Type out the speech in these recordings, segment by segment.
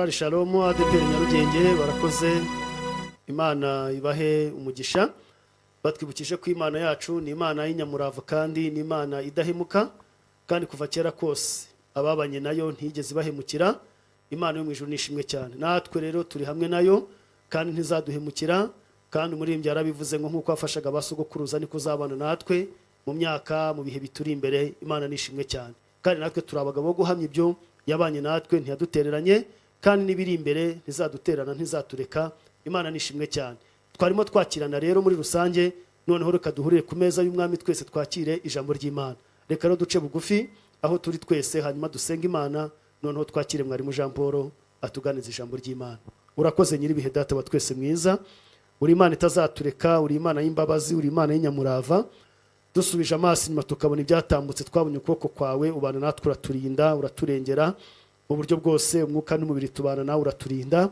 Korali Shalom ADEPR Nyarugenge barakoze. Imana ibahe umugisha. Batwibukije ko Imana yacu ni Imana y'inyamurava kandi ni Imana idahemuka, kandi kuva kera kose ababanye nayo ntiyigeze ibahemukira. Imana yo mu ijuru nishimwe cyane. Natwe rero turi hamwe nayo kandi ntizaduhemukira. Kandi umuririmbyi yarabivuze ngo nk'uko wafashaga ba sogokuruza niko uzabana natwe mu myaka, mu bihe bituri imbere. Imana nishimwe cyane. Kandi natwe turi abagabo bo guhamya ibyo yabanye natwe, ntiyadutereranye, kandi n'ibiri imbere ntizadutererana, ntizatureka. Imana nishimwe cyane. Twarimo twakirana rero muri rusange. Noneho reka duhurire ku meza y'Umwami twese, twakire ijambo ry'Imana. Reka rero duce bugufi aho turi twese, hanyuma dusenge Imana, noneho twakire mwarimu Jean Paul atuganiza ijambo ry'Imana. Urakoze nyir'ibihe, Data wa twese mwiza. Uri Imana itazatureka, uri Imana y'imbabazi, uri Imana y'inyamurava. Dusubije amaso inyuma tukabona ibyatambutse, twabonye ukuboko kwawe ubana natwe, uraturinda, uraturengera mu buryo bwose, umwuka n'umubiri tubana nawe, uraturinda.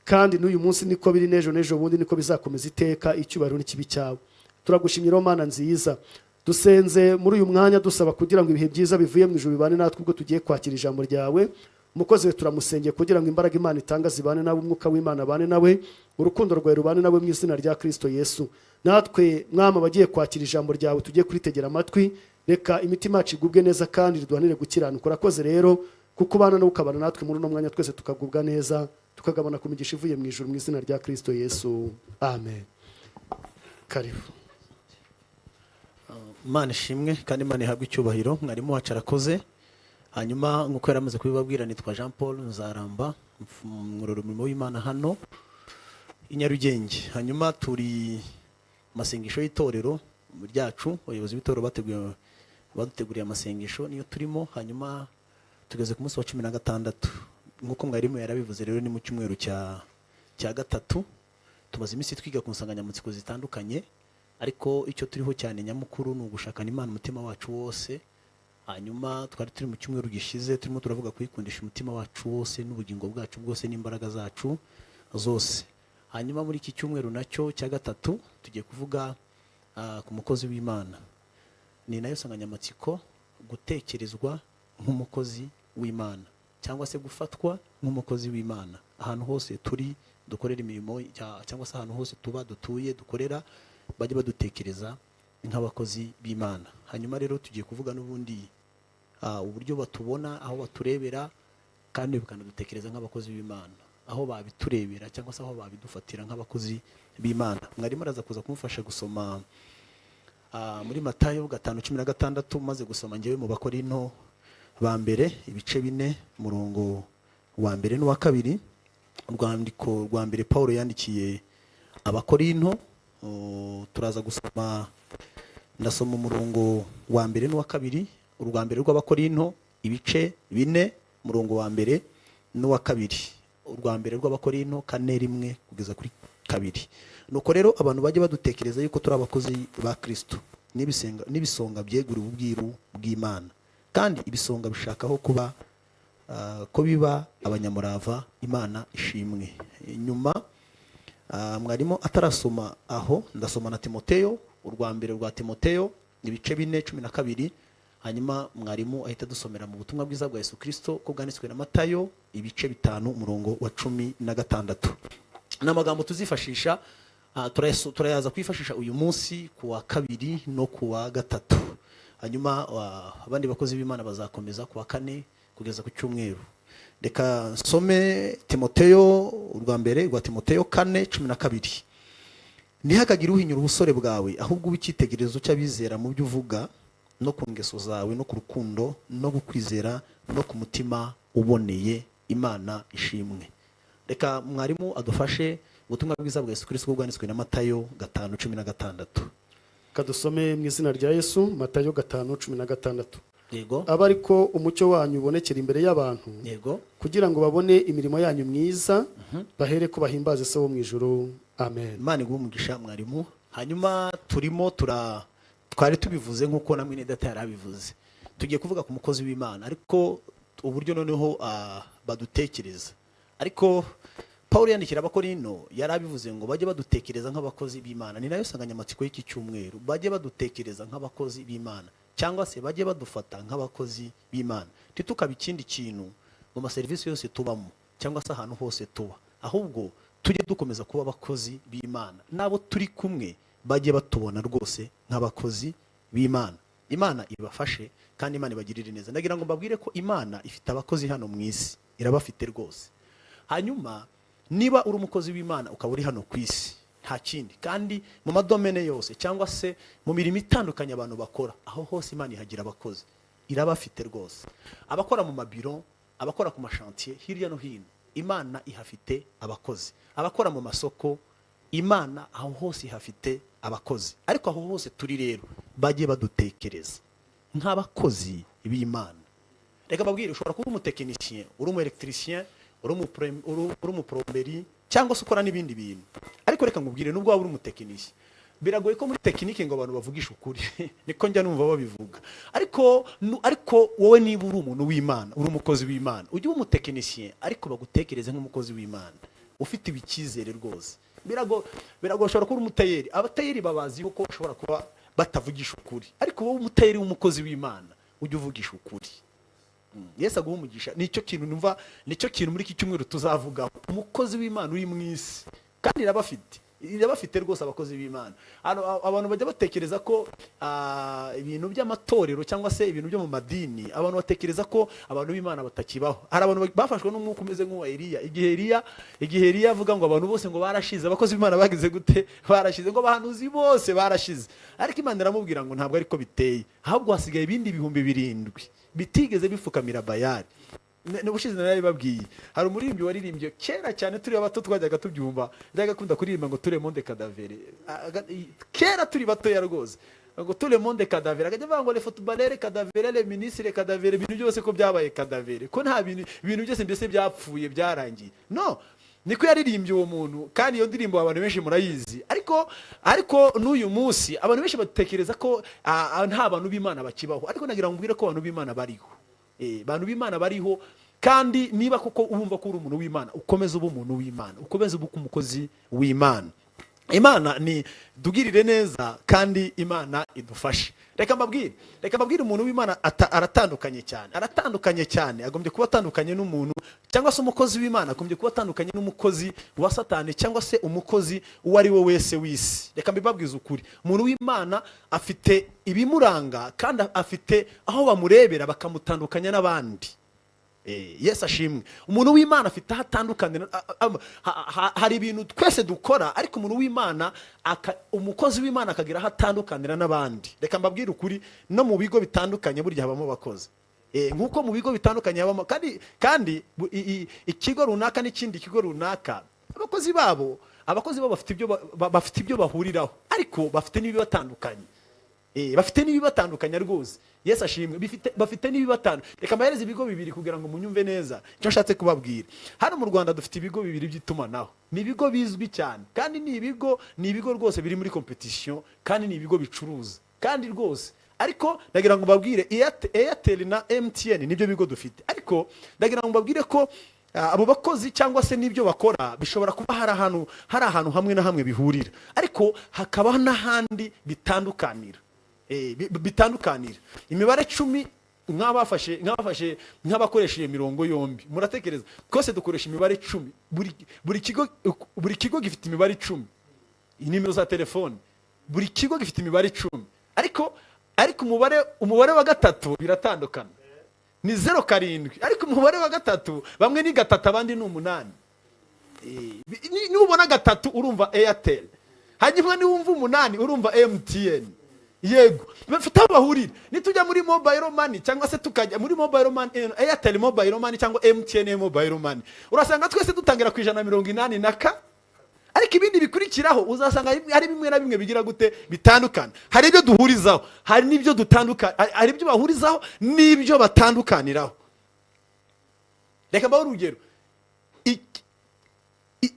Kandi n'uyu munsi niko biri, n'ejo n'ejo bundi niko bizakomeza iteka. Icyubahiro n'ikibi cyawe. Turagushimira rero, Mana nziza. Dusenze muri uyu mwanya dusaba kugira ngo ibihe byiza bivuye mu ijuru bibane natwe ubwo tugiye kwakira ijambo ryawe. Umukozi we turamusengeye kugira ngo imbaraga Imana itanga zibane nawe, umwuka w'Imana abane nawe, urukundo rwawe rubane nawe mu izina rya Kristo Yesu. Natwe Mwami, abagiye kwakira ijambo ryawe, tugiye kuritegera amatwi, reka imitima yacu igubwe neza kandi riduhanire gukiranuka. Urakoze rero kuko ubana nawe ukabana natwe muri uno mwanya, twese tukagubwa neza, tukagabana ku migisha ivuye mu ijuru, mu izina rya Kristo Yesu, amen. Karibu. Imana ishimwe kandi Imana ihabwe icyubahiro. Mwarimu wacu arakoze. Hanyuma nk'uko yari amaze kubibabwira, nitwa Jean Paul Nzaramba, nkorera umurimo w'Imana hano i Nyarugenge. Hanyuma turi mu masengesho y'itorero ryacu. Abayobozi b'itorero bateguye, baduteguriye amasengesho, niyo turimo. Hanyuma tugeze ku munsi wa 16 nk'uko mwarimu yarabivuze. Rero ni mu cyumweru cya gatatu. Tumaze iminsi twiga ku nsanganyamatsiko zitandukanye, ariko icyo turiho cyane nyamukuru ni ugushakana Imana umutima wacu wose. Hanyuma twari turi mu cyumweru gishize turimo turavuga kuyikundisha umutima wacu wose n'ubugingo bwacu bwose n'imbaraga zacu zose. Hanyuma muri iki cyumweru nacyo cya gatatu tugiye kuvuga ku mukozi w'Imana. Ni nayo nsanganyamatsiko: gutekerezwa nk'umukozi w'Imana cyangwa se gufatwa nk'umukozi w'Imana. Ahantu hose turi dukorera imirimo cyangwa se ahantu hose tuba, dutuye, dukorera, bajye badutekereza nk'abakozi b'Imana. Hanyuma rero tugiye kuvuga n'ubundi uburyo batubona, aho baturebera, kandi bakanadutekereza nk'abakozi b'Imana, aho babiturebera cyangwa se aho babidufatira nk'abakozi b'Imana. Mwarimu araza kuza kumufasha gusoma muri Matayo 5:16. Maze gusoma ngewe mu Bakorinto ba mbere ibice 4, umurongo wa mbere n'uwa kabiri. Urwandiko rwa mbere Paul yandikiye Abakorinto, turaza gusoma, ndasoma umurongo wa mbere n'uwa kabiri. Urwa mbere rw'Abakorinto ibice 4, umurongo wa mbere n'uwa kabiri. Urwa mbere rw'Abakorinto 4:1 kugeza kuri 2. Nuko rero abantu bajye badutekereza yuko turi abakozi ba Kristo n'ibisonga byeguriwe ubwiru bw'Imana, kandi ibisonga bishakaho kuba ko biba abanyamurava. Imana ishimwe. Nyuma mwarimu atarasoma aho, ndasoma na Timoteyo, urwa mbere rwa Timoteyo ibice 4:12. Hanyuma mwarimu ahita adusomera mu butumwa bwiza bwa Yesu Kristo ko bwanditswe na Matayo ibice 5, umurongo wa 16. Ni amagambo tuzifashisha, turayaza kwifashisha uyu munsi ku wa kabiri no ku wa gatatu. Hanyuma abandi bakozi b'Imana bazakomeza ku wa kane kugeza ku cyumweru. Reka nsome Timoteyo, urwa mbere rwa Timoteyo 4:12. Ntihakagire uhinyura ubusore bwawe, ahubwo ube icyitegererezo cy'abizera mu byo uvuga no ku ngeso zawe no ku rukundo no kukwizera no ku mutima uboneye. Imana ishimwe. Reka mwarimu adufashe ubutumwa bwiza bwa Yesu Kristo bwanditswe na Matayo 5:16. Kadusome mu izina rya Yesu, Matayo 5:16. Yego. Aba ariko umucyo wanyu ubonekera imbere y'abantu, kugira ngo babone imirimo yanyu myiza, bahere ko bahimbaze Se wo mu ijuru. Amen. Imana iguhe umugisha, mwarimu. Hanyuma turimo twari tubivuze nk'uko na mwene data yari abivuze, tugiye kuvuga ku mukozi w'Imana, ariko uburyo noneho badutekereza. Ariko Paul yandikira Abakorino yari abivuze ngo bajye badutekereza nk'abakozi b'Imana. Ni nayo nsanganyamatsiko y'iki cyumweru: bajye badutekereza nk'abakozi b'Imana cyangwa se bajye badufata nk'abakozi b'Imana. Ntitukabe ikindi kintu mu maserivisi yose tubamo. cyangwa se ahantu hose tuba, ahubwo tujye dukomeza kuba abakozi b'Imana, n'abo turi kumwe bajye batubona rwose nk'abakozi b'Imana. Imana ibafashe kandi Imana ibagirire neza. Ndagira ngo mbabwire ko Imana ifite abakozi hano mu isi, irabafite rwose. Hanyuma niba uri umukozi w'Imana ukaba uri hano ku isi, nta kindi, kandi mu madomene yose cyangwa se mu mirimo itandukanye abantu bakora, aho hose Imana ihagira abakozi, irabafite rwose. Abakora mu mabiro, abakora ku mashantiye hirya no hino, Imana ihafite abakozi. Abakora mu masoko, Imana aho hose ihafite abakozi. Ariko aho hose turi rero, bajye badutekereza nk'abakozi b'Imana. Reka mbabwire, ushobora kuba umutekinisiye, uri umu électricien, uri umuplombier, cyangwa se ukora n'ibindi bintu. Ariko reka nkubwire, nubwo waba uri umutekinisiye, biragoye ko muri tekinike ngo abantu bavugishe ukuri, niko njya numva babivuga. Ariko ariko wowe niba uri umuntu w'Imana, uri umukozi w'Imana, ujye uba umutekinisiye ariko bagutekereze nk'umukozi w'Imana ufite icyizere rwose. Birago ushobora kuba uri umutayeri, abatayeri babaziho ko bashobora kuba batavugisha ukuri, ariko wowe umutayeri w'umukozi w'Imana ujye uvugisha ukuri. Yesu aguha umugisha. Nicyo kintu numva, nicyo kintu muri iki cyumweru tuzavugaho, umukozi w'Imana uri mu isi. Kandi irabafite, irabafite rwose abakozi b'Imana. Hano, abantu bajya batekereza ko ibintu by'amatorero cyangwa se ibintu byo mu madini, abantu batekereza ko abantu b'Imana batakibaho. Hari abantu bafashwe n'umwuka umeze nk'uwa Eliya, igihe Eliya avuga ngo abantu bose ngo barashize, abakozi b'Imana bagize gute? Barashize, ngo abahanuzi bose barashize. Ariko Imana iramubwira ngo ntabwo ariko biteye, ahubwo hasigaye ibindi 7000 bitigeze bipfukamira Bayali. N'ubushize narabibabwiye, hari umuririmbyi waririmbye kera cyane turi bato, twajyaga tubyumva, yajyaga akunda kuririmba ngo tout le monde cadavre. Kera turi batoya rwose, ngo tout le monde cadavre, akajya avuga ngo les footballeurs cadavre, les ministres cadavre, ibintu byose ko byabaye cadavre, ko nta bintu, ibintu byose mbese byapfuye, byarangiye. No niko yaririmbye uwo muntu, kandi iyo ndirimbo abantu benshi murayizi. Ariko n'uyu munsi abantu benshi batekereza ko nta bantu b'Imana bakibaho. Ariko nagira ngo mbwire ko abantu b'Imana bariho. Abantu b'Imana bariho, kandi niba koko wumva ko uri umuntu w'Imana, ukomeze ube umuntu w'Imana, ukomeze ube umukozi w'Imana. Imana ni tugirire neza kandi Imana idufashe. Reka mbabwire, umuntu w'Imana aratandukanye cyane, aratandukanye cyane. Agombye kuba atandukanye n'umuntu, cyangwa se umukozi w'Imana agombye kuba atandukanye n'umukozi wa Satani cyangwa se umukozi uwo ari we wese w'isi. Reka mbibabwize ukuri, umuntu w'Imana afite ibimuranga kandi afite aho bamurebera bakamutandukanya n'abandi. Yesu ashimwe. Umuntu w'Imana afite aho atandukanira. Hari ibintu twese dukora, ariko umuntu w'Imana umukozi w'Imana akagira aho atandukanira n'abandi. Reka mbabwire ukuri, no mu bigo bitandukanye burya habamo abakozi. Nk'uko mu bigo bitandukanye habamo, kandi ikigo runaka n'ikindi kigo runaka, abakozi babo bafite ibyo bahuriraho, ariko bafite n'ibibatandukanye. Bafite n'ibibatandukanya rwose. Yesu ashimwe. Bafite n'ibibatandukanya. Reka mbahereze ibigo bibiri kugira ngo munyumve neza icyo nshatse kubabwira. Hano mu Rwanda dufite ibigo bibiri by'itumanaho, ni ibigo bizwi cyane, kandi ni ibigo rwose biri muri competition, kandi ni ibigo bicuruza kandi rwose. Ariko ndagira ngo mbabwire, Airtel na MTN nibyo bigo dufite. Ariko ndagira ngo mbabwire ko abo bakozi cyangwa se n'ibyo bakora bishobora kuba hari ahantu hamwe na hamwe bihurira, ariko hakaba n'ahandi bitandukanira. Bitandukanira imibare 10. Nk'abafashe nk'abakoresha iyo mirongo yombi, muratekereza twese dukoresha imibare 10. Buri kigo gifite imibare 10, inimero za telefone, buri kigo gifite imibare 10. Ariko umubare wa gatatu biratandukana, ni 07, ariko umubare wa gatatu bamwe ni gatatu, abandi ni umunani. Nubona gatatu urumva Airtel, hanyuma niwumva umunani urumva MTN. Yego, bafite aho bahurira. Nitujya muri mobile money cyangwa se tukajya muri mobile money, Airtel mobile money cyangwa MTN mobile money, urasanga twese dutangira ku 180 na ka, ariko ibindi bikurikiraho uzasanga hari bimwe na bimwe bigira gute? Bitandukana. Hari ibyo duhurizaho, hari n'ibyo dutandukana, hari ibyo bahurizaho n'ibyo batandukaniraho. Reka mbahe urugero.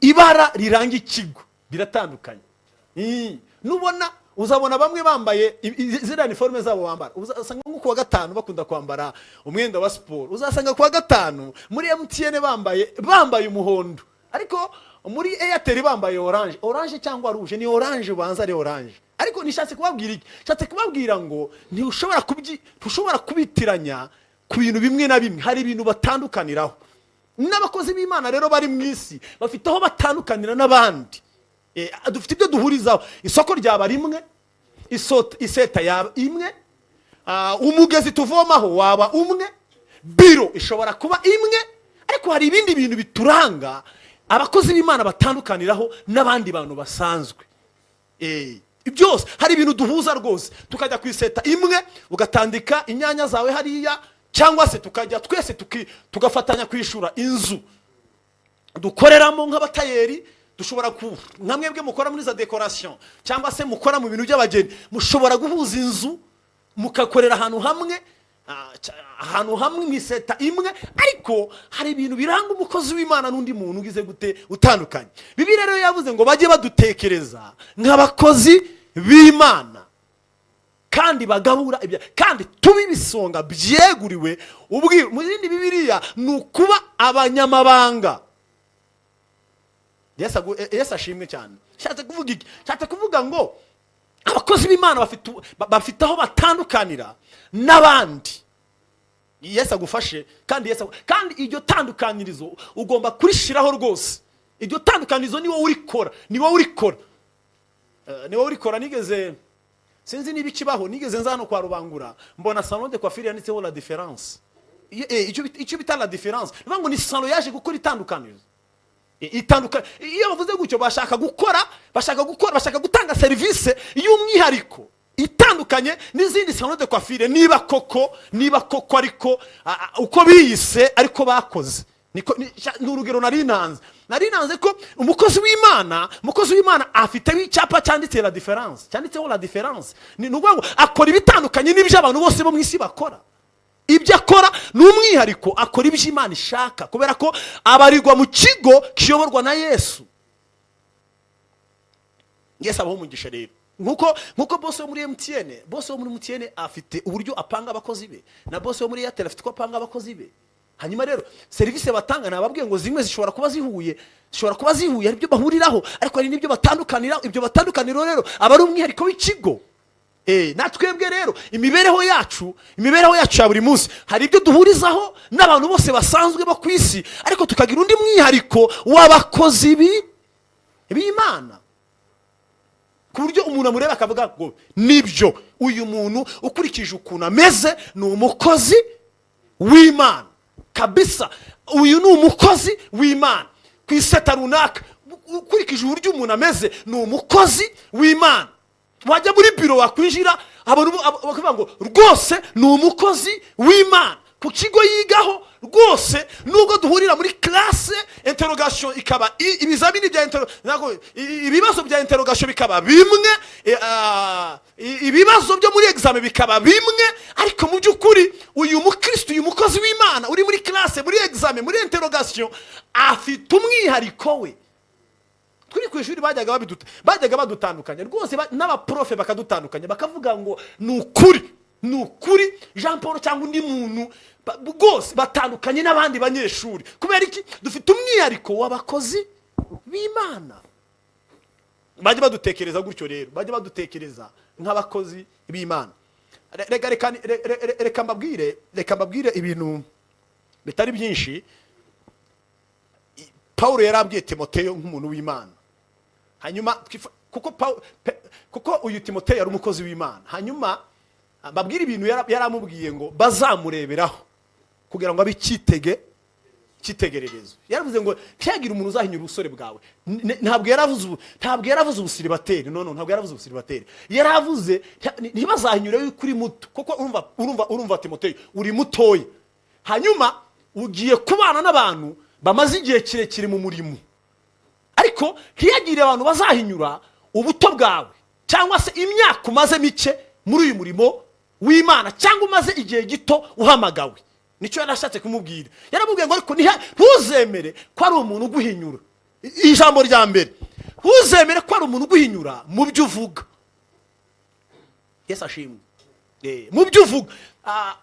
Ibara riranga ikigo biratandukanye. Nubona uzabona bamwe bambaye ziriya uniforme zabo bambara, uzasanga nko kuwa gatanu bakunda kwambara umwenda wa siporo. Uzasanga kuwa gatanu muri MTN bambaye umuhondo, ariko muri Airtel bambaye orange, orange cyangwa rouge, ni orange, ubanza ari orange. Ariko nishatse kubabwira iki? Nshatse kubabwira ngo ntushobora kubitiranya ku bintu bimwe na bimwe. Hari ibintu batandukaniraho. N'abakozi b'Imana rero bari mu isi bafite aho batandukanira n'abandi. Dufite ibyo duhurizaho: isoko ryaba rimwe, iseta yaba imwe, umugezi tuvomaho waba umwe, biro ishobora kuba imwe, ariko hari ibindi bintu bituranga abakozi b'Imana batandukaniraho n'abandi bantu basanzwe. Byose hari ibintu duhuza rwose, tukajya ku iseta imwe, ugatandika inyanya zawe hariya, cyangwa se tukajya twese tugafatanya kwishyura inzu dukoreramo nk'abatayeri. Dushobora ku nka mwebwe mukora muri za décoration cyangwa se mukora mu bintu by'abageni, mushobora guhuza inzu mukakorera ahantu hamwe, ahantu hamwe mu iseta imwe. Ariko hari ibintu biranga umukozi w'Imana n'undi muntu ugize gute, utandukanye. Bibiliya rero yavuze ngo bajye badutekereza nk'abakozi b'Imana kandi bagabura ibya kandi tube ibisonga byeguriwe ubwiru. Mu zindi Bibiliya ni ukuba abanyamabanga. Yesu ashimwe cyane. Nshatse kuvuga iki? Nshatse kuvuga ngo abakozi b'Imana bafite aho batandukanira n'abandi. Yesu agufashe. Kandi Yesu kandi iryo tandukanirizo ugomba kurishiraho rwose. Iryo tandukanirizo ni wowe urikora, ni wowe urikora. Ni wowe urikora. Nigeze, sinzi niba ikibaho, nigeze nza hano kwa Rubangura, mbona salon de coiffure yanditseho "La différence". Icyo bita "La différence", ni ukuvuga ngo ni salon yaje gukora itandukanirizo. Iyo bavuze gutyo, bashaka gukora, bashaka gutanga serivisi y'umwihariko itandukanye n'izindi salon de coiffure, niba koko ariko uko biyise ariko bakoze. Ni urugero nari nanze ko umukozi w'Imana afiteho icyapa cyanditse "La différence", cyanditseho "La différence". Ni ukuvuga ngo akora ibitandukanye n'ibyo abantu bose bo mu isi bakora. Ibyo akora ni umwihariko, akora ibyo Imana ishaka kubera ko abarirwa mu kigo kiyoborwa na Yesu. Yesu abaho umugisha. Rero nkuko boss wo muri MTN, boss wo muri MTN afite uburyo apanga abakozi be, na boss wo muri Airtel afite uko apanga abakozi be. Hanyuma rero serivisi batanga, nababwiye ngo zimwe zishobora kuba zihuye, hari ibyo bahuriraho, ariko hari n'ibyo batandukanira. Ibyo batandukaniro rero aba ari umwihariko w'ikigo. Natwebwe rero imibereho yacu ya buri munsi, hari ibyo duhurizaho n'abantu bose basanzwe bo ku isi, ariko tukagira undi mwihariko w'abakozi b'Imana, ku buryo umuntu amureba akavuga ngo nibyo, uyu muntu ukurikije ukuntu ameze ni umukozi w'Imana kabisa, uyu ni umukozi w'Imana. Ku iseta runaka, ukurikije uburyo umuntu ameze, ni umukozi w'Imana. Wajya muri biro, wakwinjira, abantu bakavuga ngo rwose ni umukozi w'Imana. Ku kigo yigaho rwose, nubwo duhurira muri classe, interrogation ikaba ibizamini bya ntabwo, ibibazo bya interrogation bikaba bimwe, ibibazo byo muri examen bikaba bimwe, ariko mu by'ukuri uyu mukristo, uyu mukozi w'Imana uri muri classe, muri examen, muri interrogation, afite umwihariko we. Turi ku ishuri bajyaga badutandukanya rwose, n'abaprofe bakadutandukanya, bakavuga ngo ni ukuri, ni ukuri, Jean Paul cyangwa undi muntu rwose batandukanye n'abandi banyeshuri. Kubera iki? Dufite umwihariko w'abakozi b'Imana. Bajya badutekereza gutyo rero, bajya badutekereza nk'abakozi b'Imana. Reka mbabwire ibintu bitari byinshi Paul yarabwiye Timoteyo nk'umuntu w'Imana. Hanyuma kuko uyu Timoteyo yari umukozi w'Imana, hanyuma babwira ibintu yaramubwiye ngo bazamureberaho kugira ngo abe icyitegererezo. Yaravuze ngo ntihagire umuntu uzahinyura ubusore bwawe. Ntabwo yaravuze ubusiribateri. No, no, ntabwo yaravuze ubusiribateri. Yaravuze ntibazahinyure yuko uri muto, kuko urumva Timoteyo, uri mutoya, hanyuma ugiye kubana n'abantu bamaze igihe kirekire mu murimo, ariko ntiyagire abantu bazahinyura ubuto bwawe cyangwa se imyaka umaze mike muri uyu murimo w'Imana, cyangwa umaze igihe gito uhamagawe. Nicyo yarashatse kumubwira. Yaramubwiye ngo ariko ntuzemere ko ari umuntu uguhinyura. Ijambo rya mbere, ntuzemere ko ari umuntu uguhinyura mu byo uvuga. Yesu ashimwe. Mu byo uvuga.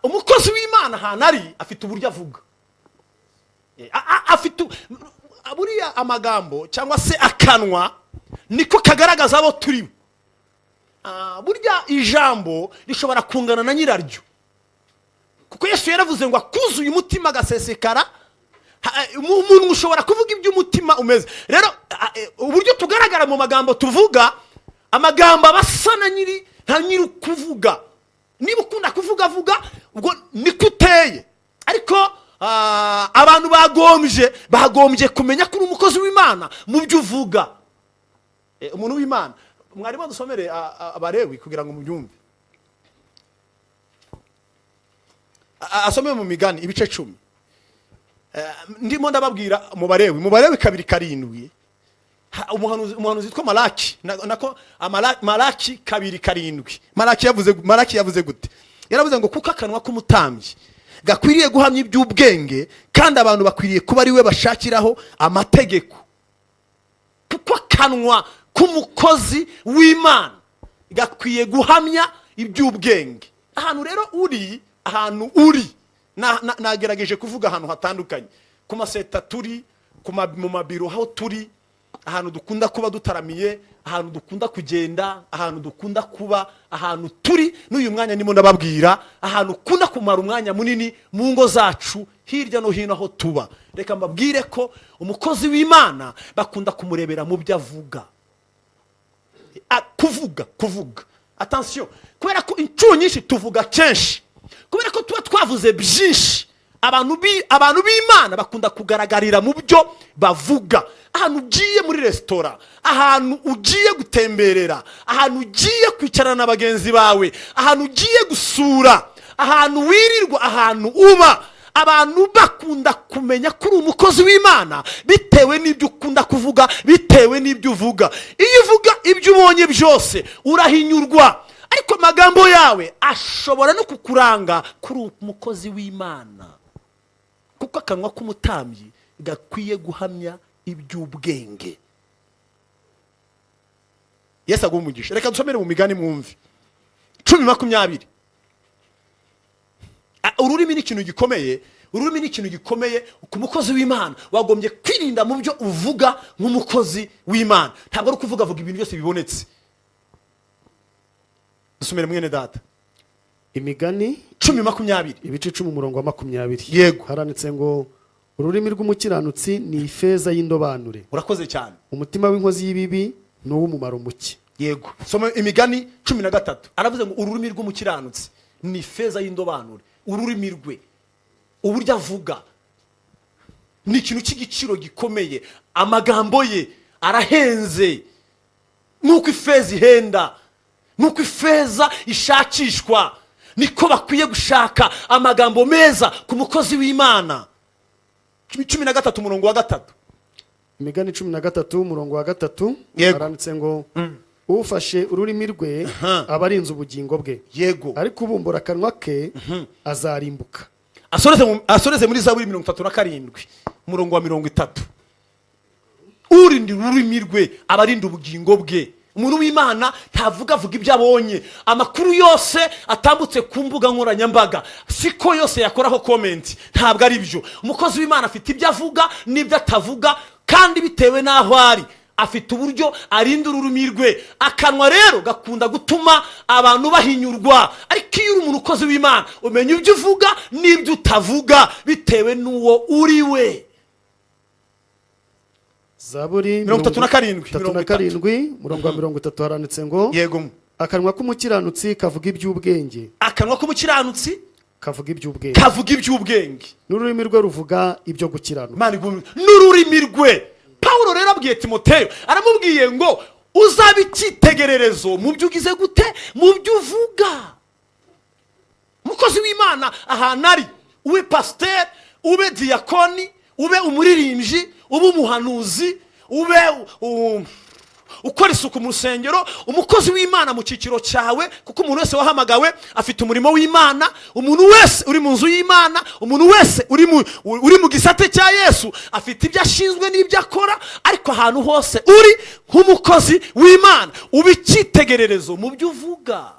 Umukozi w'Imana ahantu ari afite uburyo avuga. Afite buriya amagambo cyangwa se akanwa niko kagaragaza abo turi. Burya ijambo rishobora kungana na nyiraryo, kuko Yesu yaravuze ngo akuzuye umutima agasesekara. Umuntu ushobora kuvuga iby'umutima umeze. Rero uburyo tugaragara mu magambo tuvuga, amagambo aba asa na nyiri, nta nyiri kuvuga. Niba ukunda kuvuga vuga, ubwo niko uteye. Ariko abantu bagombye kumenya ko uri umukozi w'Imana mu byo uvuga. Umuntu w'Imana, mwarimu dusomere Abarewi kugira ngo mubyumve. Asome mu Migani ibice 10. Ndimo ndababwira mu Barewi 2:7. Umuhanuzi witwa Malaki, nako Malaki 2:7. Malaki yavuze gute? Yaravuze ngo kuko akanwa k'umutambyi gakwiriye guhamya iby'ubwenge, kandi abantu bakwiriye kuba ari we bashakiraho amategeko. Kuko akanwa k'umukozi w'Imana gakwiye guhamya iby'ubwenge. Ahantu rero uri, ahantu uri, nagerageje kuvuga ahantu hatandukanye, ku maseta turi, mu mabiro aho turi, ahantu dukunda kuba dutaramiye, ahantu dukunda kugenda, ahantu dukunda kuba, ahantu turi n'uyu mwanya ndimo ndababwira, ahantu ukunda kumara umwanya munini, mu ngo zacu, hirya no hino aho tuba. Reka mbabwire ko umukozi w'Imana bakunda kumurebera mu byo avuga. Kuvuga, attention, kubera ko inshuro nyinshi tuvuga kenshi, kubera ko tuba twavuze byinshi. Abantu b'Imana bakunda kugaragarira mu byo bavuga. Ahantu ugiye muri resitora, ahantu ugiye gutemberera, ahantu ugiye kwicarana na bagenzi bawe, ahantu ugiye gusura, ahantu wirirwa, ahantu uba, abantu bakunda kumenya ko uri umukozi w'Imana bitewe n'ibyo ukunda kuvuga, bitewe n'ibyo uvuga. Iyo uvuga ibyo ubonye byose urahinyurwa, ariko amagambo yawe ashobora no kukuranga kuri umukozi w'Imana. Kuko akanwa k'umutambyi gakwiye guhamya iby'ubwenge. Yesu aguhe umugisha. Reka dusomere mu Migani mwumve, 10:20. Ururimi ni ikintu gikomeye. Ururimi ni ikintu gikomeye ku mukozi w'Imana. Wagombye kwirinda mu byo uvuga nk'umukozi w'Imana. Ntabwo ari ukuvuga avuga ibintu byose bibonetse. Dusomere, mwene data. Imigani 10:20. Ibice 10, umurongo wa 20. Yego. Haranditse ngo ururimi rw'umukiranutsi ni ifeza y'indobanure. Urakoze cyane. Umutima w'inkozi y'ibibi ni uw'umumaro muke. Yego, soma Imigani 13. Aravuze ngo ururimi rw'umukiranutsi ni ifeza y'indobanure. Ururimi rwe, uburyo avuga, ni ikintu cy'igiciro gikomeye. Amagambo ye arahenze nk'uko ifeza ihenda, nk'uko ifeza ishakishwa, niko bakwiye gushaka amagambo meza ku mukozi w'Imana. 13, umurongo wa 3. Imigani 13, umurongo wa 3. Yego. Haranditse ngo ufashe ururimi rwe aba arinze ubugingo bwe, ariko ubumbura akanwa ke azarimbuka. Asoreze muri Zaburi 37, umurongo wa 30. Urinda ururimi rwe aba arinda ubugingo bwe. Umuntu w'Imana ntavuga avuga ibyo abonye. Amakuru yose atambutse ku mbuga nkoranyambaga siko yose yakoraho comment, ntabwo ari byo. Umukozi w'Imana afite ibyo avuga n'ibyo atavuga, kandi bitewe n'aho ari afite uburyo arinda ururimi rwe. Akanwa rero gakunda gutuma abantu bahinyurwa, ariko iyo uri umuntu ukozi w'Imana umenya ibyo uvuga n'ibyo utavuga bitewe n'uwo uri we. Zaburi 37. 37, umurongo wa 30, haranditse ngo akanwa k'umukiranutsi kavuga iby'ubwenge. Akanwa k'umukiranutsi kavuga iby'ubwenge. Kavuga iby'ubwenge. N'ururimi rwe ruvuga ibyo gukiranuka. Imana n'ururimi rwe. Pawulo rero abwiye Timoteyo, aramubwiye ngo uzabe icyitegererezo mu byo ugize gute, mu byo uvuga. Umukozi w'Imana ahantu ari, ube pasiteri, ube diyakoni, ube umuririmbyi, ube umuhanuzi, ube ukora isuku mu rusengero, umukozi w'Imana mu cyiciro cyawe, kuko umuntu wese wahamagawe afite umurimo w'Imana. Umuntu wese uri mu nzu y'Imana, umuntu wese uri mu gisate cya Yesu afite ibyo ashinzwe n'ibyo akora. Ariko ahantu hose uri nk'umukozi w'Imana, uba icyitegererezo mu byo uvuga.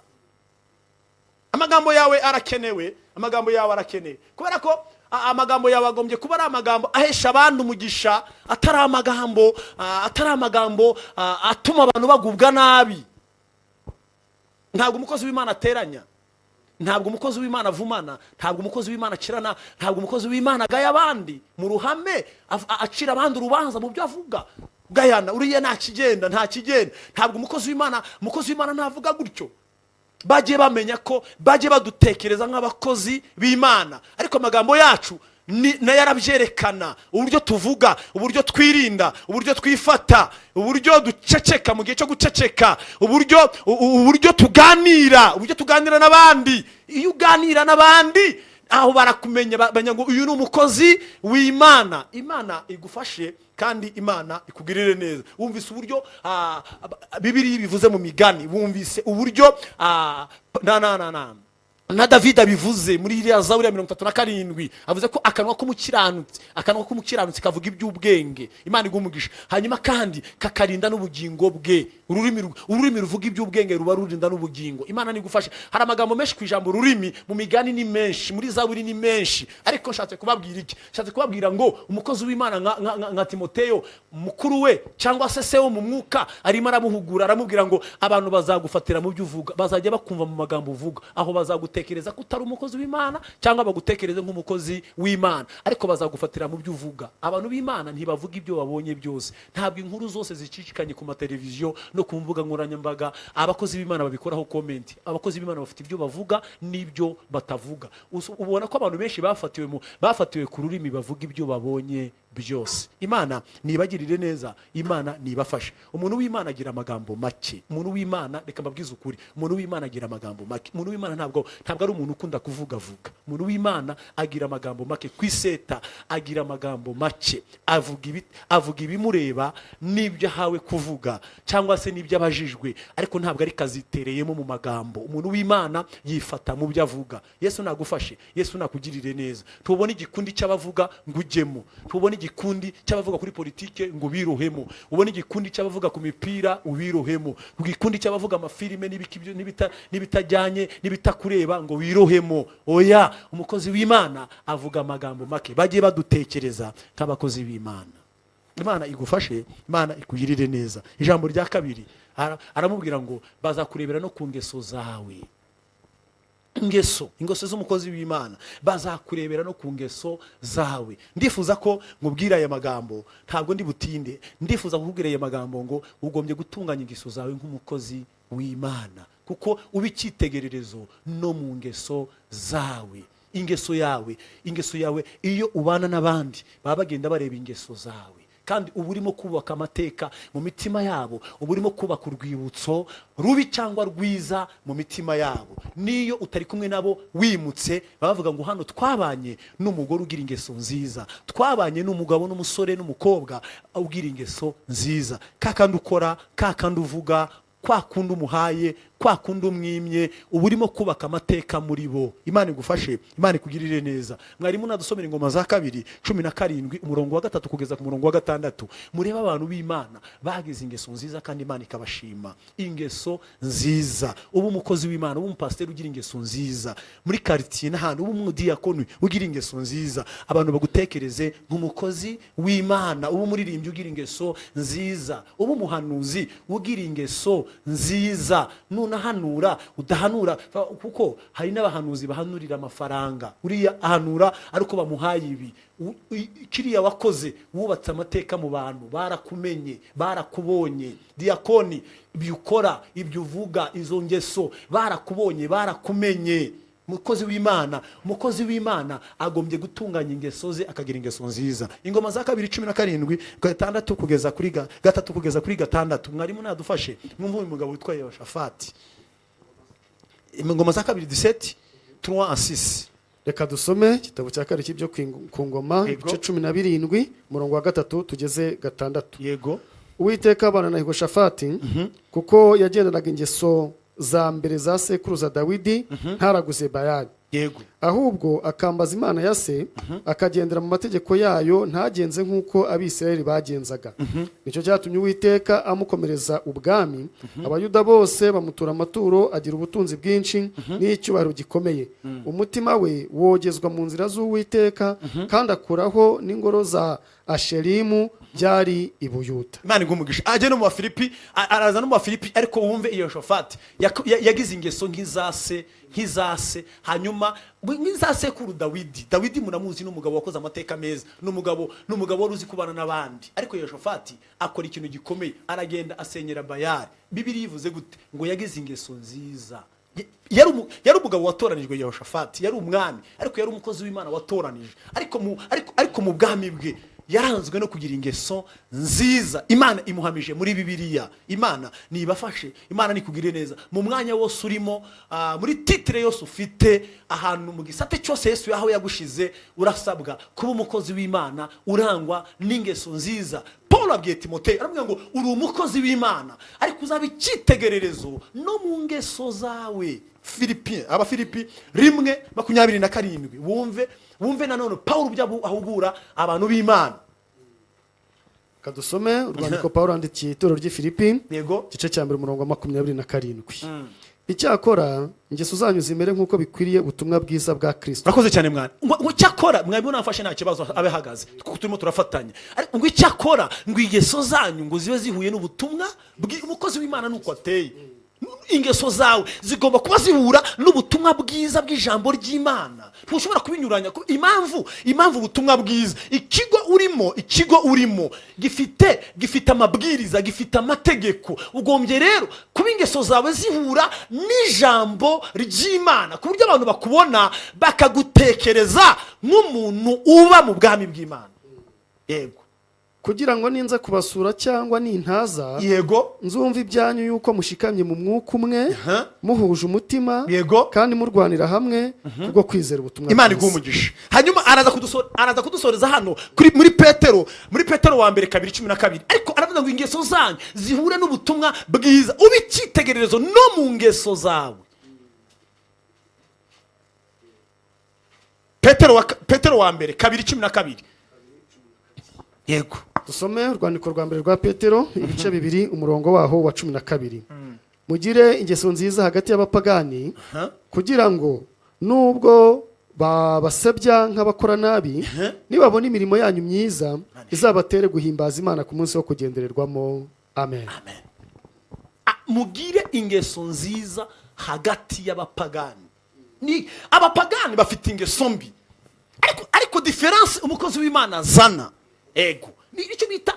Amagambo yawe arakenewe. Amagambo yawe arakenewe kubera ko amagambo yawe agombye kuba ari amagambo ahesha abandi umugisha, atari amagambo atuma abantu bagubwa nabi. Ntabwo umukozi w'Imana ateranya. Ntabwo umukozi w'Imana avumana, ntabwo umukozi w'Imana akirana, ntabwo umukozi w'Imana agaya abandi mu ruhame, acira abandi urubanza mu byo avuga, gayana uriya nta kigenda, nta kigenda. Ntabwo umukozi w'Imana ntavuga gutyo. Bajye bamenya ko bajye badutekereza nk'abakozi b'Imana, ariko amagambo yacu nayo arabyerekana: uburyo tuvuga, uburyo twirinda, uburyo twifata, uburyo duceceka mu gihe cyo guceceka, uburyo tuganira n'abandi. Iyo uganira n'abandi aho barakumenya, bamenya ngo uyu ni umukozi w'Imana. Imana igufashe kandi Imana ikugirire neza. Wumvise uburyo Bibiliya bivuze mu Migani, wumvise uburyo na David abivuze muri iriya Zaburi ya 37, avuze ko akanwa k'umukiranutsi kavuga iby'ubwenge. Imana iguha umugisha. Hanyuma kandi kakarinda n'ubugingo bwe. Ururimi ruvuga iby'ubwenge ruba rurinda n'ubugingo. Imana nigufashe. Hari amagambo menshi ku ijambo ururimi, mu Migani ni menshi, muri Zaburi ni menshi, ariko nshatse kubabwira iki? Nshatse kubabwira ngo umukozi w'Imana nka Timoteyo, mukuru we cyangwa se se wo mu mwuka, arimo aramuhugura, aramubwira ngo abantu bazagufatira mu byo uvuga, bazajya bakumva mu magambo uvuga. Aho bazagutekereza ko utari umukozi w'Imana cyangwa bagutekereze nk'umukozi w'Imana, ariko bazagufatira mu byo uvuga. Abantu b'Imana ntibavuga ibyo babonye byose. Ntabwo inkuru zose zicicikanye ku mateleviziyo no ku mbuga nkoranyambaga abakozi b'Imana babikoraho comment. Abakozi b'Imana bafite ibyo bavuga n'ibyo batavuga. Ubona ko abantu benshi bafatiwe ku rurimi, bavuga ibyo babonye byose. Imana nibagirire neza, Imana nibafashe. Umuntu w'Imana agira amagambo make. Umuntu w'Imana, reka mbabwize ukuri, umuntu w'Imana agira amagambo make. Umuntu w'Imana ntabwo ari umuntu ukunda kuvugavuga. Umuntu w'Imana agira amagambo make. Ku iseta agira amagambo make, avuga ibimureba n'ibyo ahawe kuvuga cyangwa se n'ibyo abajijwe, ariko ntabwo ari kazitereyemo mu magambo. Umuntu w'Imana yifata mu byo avuga. Yesu nagufashe, Yesu nakugirire neza. Ntubone igikundi cy'abavuga ngo ujyemo, ntubone igikundi cy'abavuga kuri politike ngo ubirohemo, ubone igikundi cy'abavuga ku mipira ubirohemo, igikundi cy'abavuga amafilime n'ibitajyanye n'ibitakureba ngo wirohemo. Oya, umukozi w'Imana avuga amagambo make. Bajye badutekereza nk'abakozi b'Imana. Imana igufashe, Imana ikugirire neza. Ijambo rya kabiri, aramubwira ngo bazakurebera no ku ngeso zawe. Ingeso z'umukozi w'Imana, bazakurebera no ku ngeso zawe. Ndifuza ko nkubwira aya magambo, ntabwo ndi butinde. Ndifuza kukubwira aya magambo ngo ugombye gutunganya ingeso zawe nk'umukozi w'Imana, kuko uba icyitegererezo no mu ngeso zawe. Ingeso yawe, iyo ubana n'abandi baba bagenda bareba ingeso zawe, kandi uba urimo kubaka amateka mu mitima yabo, uba urimo kubaka urwibutso rubi cyangwa rwiza mu mitima yabo. Niyo utari kumwe nabo, wimutse, baba bavuga ngo hano twabanye n'umugore ugira ingeso nziza, twabanye n'umugabo n'umusore n'umukobwa ugira ingeso nziza. Ka kandi ukora, ka kandi uvuga, kwa kundi umuhaye, kwa kundi umwimye, uba urimo kubaka amateka muri bo. Imana igufashe, Imana ikugirire neza. Mwarimu nadusomera Ingoma za Kabiri 17, umurongo wa 3 kugeza ku murongo wa 6. Murebe abantu b'Imana bagize ingeso nziza kandi Imana ikabashima. Ingeso nziza: uba umukozi w'Imana, uba umupasiteri ugira ingeso nziza muri karitsiye n'ahantu, uba umudiyakoni ugira ingeso nziza, abantu bagutekereze nk'umukozi w'Imana, uba umuririmbyi ugira ingeso nziza, uba umuhanuzi ugira ingeso nziza. Nunahanura udahanura, kuko hari n'abahanuzi bahanurira amafaranga. Uriya ahanura ariko bamuhaye ibi. Kiriya wakoze, wubatse amateka mu bantu, barakumenye, barakubonye. Diyakoni, ibyo ukora, ibyo uvuga, izo ngeso, barakubonye, barakumenye. Umukozi w'Imana agombye gutunganya ingeso ze, akagira ingeso nziza. Ingoma za Kabiri 17, 6 kugeza kuri 3 kugeza kuri 6. Mwarimu nadufashe mwumva uyu mugabo witwa Yehoshafati. Ingoma za Kabiri 17, 3 à 6. Reka dusome igitabo cya kabiri cy'ibyo ku ngoma, ibice 17, umurongo wa 3 tugeze 6. Yego. Uwiteka abana na Yehoshafati kuko yagendanaga ingeso za mbere za sekuruza Dawidi, ntaraguze Bayali. Ahubwo akambaza Imana ya se, akagendera mu mategeko yayo, ntagenze nk'uko Abisirayeli bagenzaga. Nicyo cyatumye Uwiteka amukomereza ubwami, Abayuda bose bamutura amaturo, agira ubutunzi bwinshi n'icyubahiro gikomeye. Umutima we wogezwa mu nzira z'Uwiteka, kandi akuraho n'ingoro za Asherimu byari i Buyuda. Imana iguha umugisha. Ajya no mu Bafilipi, araza no mu Bafilipi. Ariko wumve iyo Yehoshafati yagize ingeso nk'izase, nk'izase, hanyuma nk'iza sekuru Dawidi. Dawidi muramuzi, ni umugabo wakoze amateka meza, ni umugabo wari uzi kubana n'abandi. Ariko Yehoshafati akora ikintu gikomeye, aragenda asenyera Bayali. Bibiliya ivuze gute? Ngo yagize ingeso nziza. Yari umugabo watoranijwe. Yehoshafati yari umwami, ariko yari umukozi w'Imana watoranije, ariko mu bwami bwe yaranzwe no kugira ingeso nziza. Imana imuhamije muri Bibiliya. Imana nibafashe, Imana nikugire neza mu mwanya wose urimo, muri titre yose ufite, ahantu mu gisate cyose Yesu aho yagushize. Urasabwa kuba umukozi w'Imana urangwa n'ingeso nziza. Paul abwiye Timoteyo, aramubwira ngo uri umukozi w'Imana, ariko uzaba icyitegererezo no mu ngeso zawe. Filipi, Abafilipi 1:27. Wumve nanone Paul ubyo ahugura abantu b'Imana. Kadusome urwandiko Paul yandikiye itorero ry'i Filipi, igice cya mbere, umurongo wa 27: "Icyakora ingeso zanyu zimere nk'uko bikwiriye ubutumwa bwiza bwa Kristo." Urakoze cyane mwana. Ngo icyakora, mwarimu namfashe, nta kibazo, abe ahagaze kuko turimo turafatanya. Ariko ngo icyakora ngo ingeso zanyu ngo zibe zihuye n'ubutumwa. Umukozi w'Imana nuko ateye. Ingeso zawe zigomba kuba zihura n'ubutumwa bwiza bw'ijambo ry'Imana, ntushobora kubinyuranya. Impamvu ubutumwa bwiza, ikigo urimo gifite amabwiriza, gifite amategeko. Ugombye rero kuba ingeso zawe zihura n'ijambo ry'Imana, ku buryo abantu bakubona bakagutekereza nk'umuntu uba mu bwami bw'Imana. Yego. "Kugira ngo ninza kubasura cyangwa nintaza, nzumva ibyanyu yuko mushikamye mu mwuka umwe, muhuje umutima, kandi murwanira hamwe kubwo kwizera ubutumwa Imana bwiza." iguha umugisha. Hanyuma araza kudusoreza hano kuri muri Petero wa mbere 2:12. Ariko aravuga ngo ingeso zanyu zihure n'ubutumwa bwiza, ube icyitegererezo no mu ngeso zawe. Petero wa mbere 2:12. Yego. Dusome urwandiko rwa mbere rwa Petero, ibice 2, umurongo waho wa 12: "Mugire ingeso nziza hagati y'abapagani, kugira ngo nubwo babasebya nk'abakora nabi, nibabona imirimo yanyu myiza, izabatere guhimbaza Imana ku munsi wo kugendererwamo." Amen. Amen. Mugire ingeso nziza hagati y'abapagani. Ni abapagani bafite ingeso mbi, ariko différence umukozi w'Imana azana, ego, ni icyo bita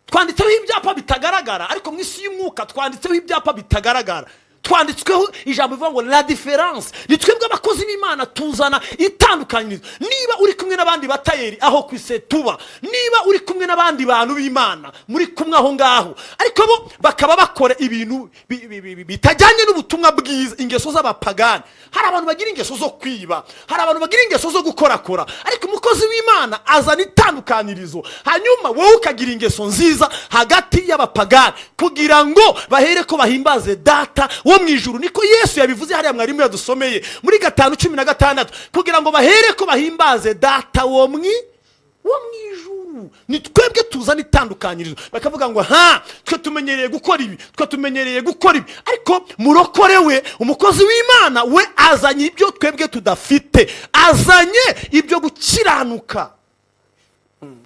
twanditseho ibyapa bitagaragara. Ariko mu isi y'umwuka twanditseho ibyapa bitagaragara, twanditsweho ijambo rivuga ngo la différence. Ni twebwe abakozi b'Imana tuzana itandukanyirizo. Niba uri kumwe n'abandi batayeri aho ku ise tuba, niba uri kumwe n'abandi bantu b'Imana muri kumwe aho ngaho, ariko bo bakaba bakora ibintu bitajyanye n'ubutumwa bwiza, ingeso z'abapagani. Hari abantu bagira ingeso zo kwiba, hari abantu bagira ingeso zo gukorakora, ariko umukozi w'Imana azana itandukanyirizo. Hanyuma wowe ukagira ingeso nziza hagati y'abapagani, kugira ngo bahere ko bahimbaze Data wo mu ijuru. Niko Yesu yabivuze hariya mwarimu yadusomeye muri 5:16, kugira ngo bahere ko bahimbaze Data wo mu ijuru. Ni twebwe tuzana itandukanyirizo, bakavuga ngo ha, twe tumenyereye gukora ibi, twe tumenyereye gukora ibi, ariko murokore we, umukozi w'Imana we, azanye ibyo twebwe tudafite, azanye ibyo gukiranuka.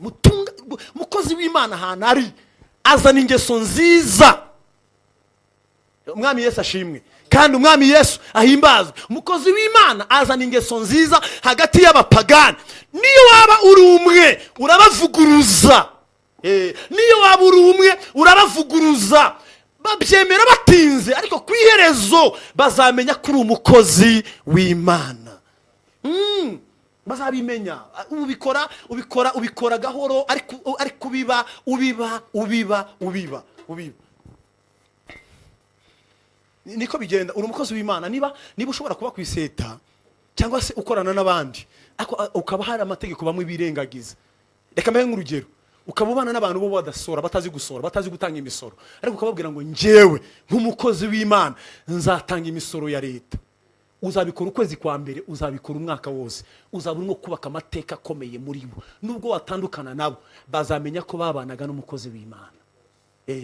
Mutunga umukozi w'Imana ahantu ari azana ingeso nziza. Umwami Yesu ashimwe kandi Umwami Yesu ahimbazwe. Umukozi w'Imana azana ingeso nziza hagati y'abapagani. Niyo waba uri umwe urabavuguruza. Niyo waba uri umwe urabavuguruza. Babyemera batinze, ariko ku iherezo bazamenya ko uri umukozi w'Imana. Bazabimenya. Ubikora gahoro, ariko ubiba, ubiba, ubiba, ubiba, ubiba. Niko bigenda. Uri umukozi w'Imana, niba ushobora kuba ku iseta cyangwa se ukorana n'abandi, ariko ukaba hari amategeko bamwe birengagiza. Reka mbe nk'urugero: ukaba ubana n'abantu bo badasora, batazi gusora, batazi gutanga imisoro, ariko ukababwira ngo njyewe nk'umukozi w'Imana nzatanga imisoro ya leta. Uzabikora ukwezi kwa mbere, uzabikora umwaka wose, uzaba urimo kubaka amateka akomeye muri bo. Nubwo watandukana nabo, bazamenya ko babanaga n'umukozi w'Imana.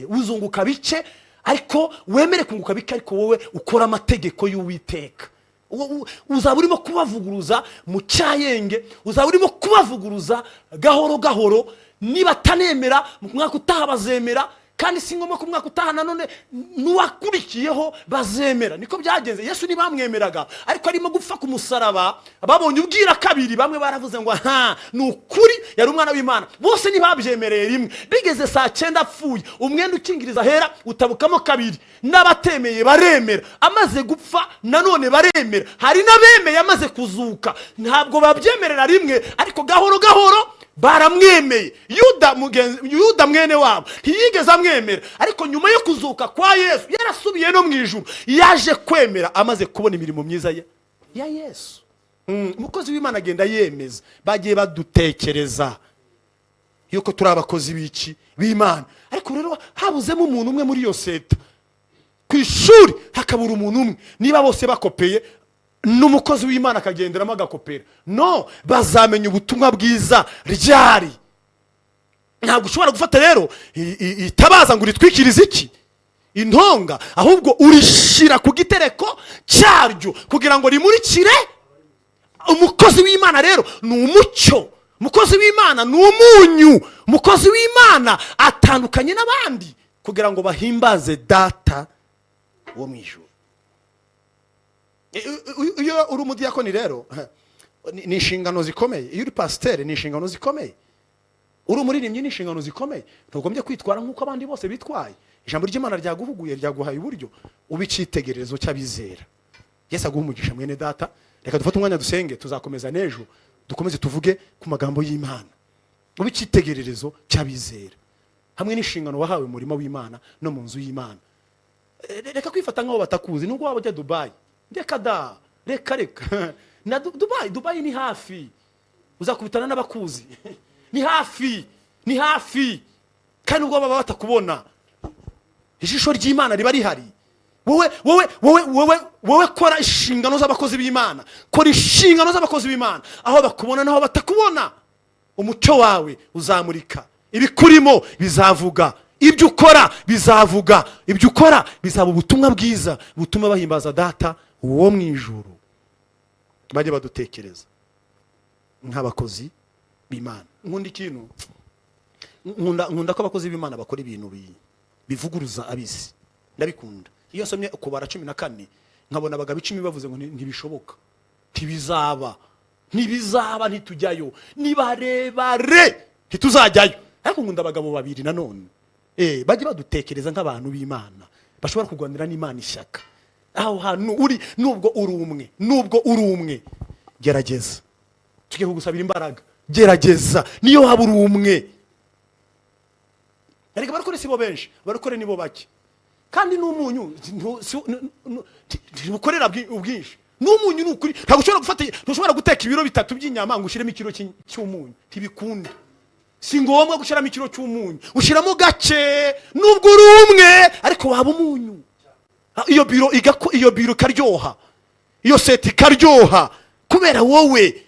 Uzunguka bike, ariko wemere kunguka bike, ariko wowe ukora amategeko y'Uwiteka. Uzaba urimo kubavuguruza mu cyayenge, uzaba urimo kubavuguruza gahoro gahoro. Niba atanemera mu mwaka utaha, bazemera. Kandi si ngombwa ko umwaka utaha nanone n'uwakurikiyeho bazemera. Niko byagenze. Yesu ntibamwemeraga, ariko arimo gupfa ku musaraba, babonye ubwira kabiri, bamwe baravuze ngo: "Ha, ni ukuri yari umwana w'Imana." Bose ntibabyemereye rimwe. Bigeze saa 9 apfuye, umwenda ukingiriza ahera utabukamo kabiri, n'abatemeye baremera. Amaze gupfa nanone baremera. Hari n'abemeye amaze kuzuka. Ntabwo babyemerera rimwe, ariko gahoro gahoro baramwemeye. Yuda mugenzi, Yuda mwene wabo, ntiyigeze amwemera, ariko nyuma yo kuzuka kwa Yesu, yarasubiye no mu ijuru, yaje kwemera amaze kubona imirimo myiza ya Yesu. Umukozi w'Imana agenda yemeza. Bagiye badutekereza yuko turi abakozi b'iki? B'Imana. Ariko rero habuzemo umuntu umwe muri iyo seta. Ku ishuri hakabura umuntu umwe. Niba bose bakopeye, n'umukozi w'Imana akagenderamo agakopera, no bazamenya ubutumwa bwiza ryari? Ntabwo ushobora gufata rero itabaza ngo uritwikirize iki? Intonga. Ahubwo urishyira ku gitereko cyaryo kugira ngo rimurikire. Umukozi w'Imana rero ni umucyo, umukozi w'Imana ni umunyu, umukozi w'Imana atandukanye n'abandi kugira ngo bahimbaze Data wo mu ijuru. Iyo uri umudiyakoni rero ni inshingano zikomeye. Iyo uri pasiteri ni inshingano zikomeye. Uri umuririmbyi ni inshingano zikomeye. Ntugombye kwitwara nk'uko abandi bose bitwaye. Ijambo ry'Imana ryaguhuguye, ryaguhaye uburyo uba icyitegererezo cy'abizera. Yesu aguha umugisha, mwene data. Reka dufate umwanya dusenge, tuzakomeza n'ejo, dukomeze tuvuge ku magambo y'Imana. Ube icyitegererezo cy'abizera hamwe n'inshingano wahawe mu murimo w'Imana no mu nzu y'Imana. Reka kwifata nk'aho batakuzi nubwo waba ujya Dubayi. Reka da, reka, reka na Dubayi. Dubayi ni hafi, uzakubitana n'abakuzi. Ni hafi, ni hafi. Kandi ubwo baba batakubona, ijisho ry'Imana riba rihari. Wowe, wowe, wowe, wowe, wowe, kora inshingano z'abakozi b'Imana, kora inshingano z'abakozi b'Imana aho bakubona n'aho batakubona. Umucyo wawe uzamurika, ibikurimo bizavuga, ibyo ukora bizavuga, ibyo ukora bizaba ubutumwa bwiza butuma bahimbaza Data wo mu ijuru. Bajye badutekereza nk'abakozi b'Imana. Nkunda ikintu, nkunda ko abakozi b'Imana bakora ibintu bivuguruza ab'isi. Ndabikunda. Iyo nsomye Kubara 14, nkabona abagabo 10 bavuze ngo: "Ntibishoboka, ntibizaba, ntibizaba, ntitujyayo, ni barebare, ntituzajyayo." Ariko nkunda abagabo babiri nanone. Bajye badutekereza nk'abantu b'Imana bashobora kurwanira n'Imana ishyaka. Aho hantu uri, nubwo uri umwe, nubwo uri umwe, gerageza. Tujye kugusabira imbaraga. Gerageza niyo waba uri umwe. Ariko abarokore si bo benshi, abarokore ni bo bake. Kandi n'umunyu ntibukorera ubwinshi. N'umunyu ni ukuri. Ntabwo ushobora gufata, ntushobora guteka ibiro 3 by'inyama ngo ushyiremo ikiro cy'umunyu. Ntibikunda. Si ngombwa gushyiramo ikiro cy'umunyu, ushyiramo gake. Nubwo uri umwe, ariko waba umunyu. Iyo biro igako, iyo biro ikaryoha, iyo seti ikaryoha kubera wowe.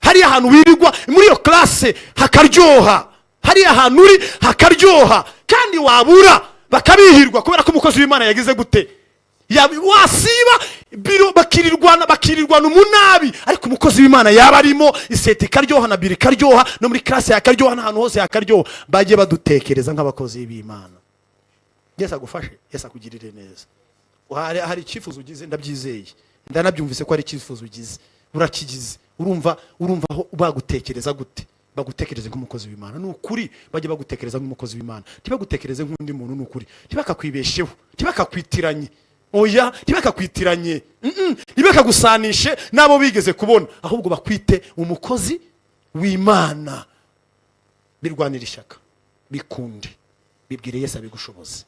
Hariya hantu wirirwa muri iyo classe hakaryoha, hariya hantu uri hakaryoha. Kandi wabura bakabihirwa kubera ko umukozi w'Imana yagize gute? Wasiba biro bakirirwana umunabi, ariko umukozi w'Imana yaba arimo, iseti ikaryoha na biro ikaryoha, no muri classe yakaryoha, n'ahantu hose yakaryoha. Bajye badutekereza nk'abakozi b'Imana. Yesu agufashe, Yesu akugirire neza. Hari icyifuzo ugize, ndabyizeye, ndanabyumvise ko hari icyifuzo ugize, urakigize. Urumva aho bagutekereza gute? Bagutekereze nk'umukozi w'Imana. Ni ukuri, bajye bagutekereza nk'umukozi w'Imana, ntibagutekereze nk'undi muntu. Ni ukuri, ntibakakwibesheho, ntibakakwitiranye. Oya, ntibakakwitiranye. Ntibakagusanishe n'abo bigeze kubona, ahubwo bakwite umukozi w'Imana. Birwanira ishyaka, bikunde, bibwire Yesu abigushoboze.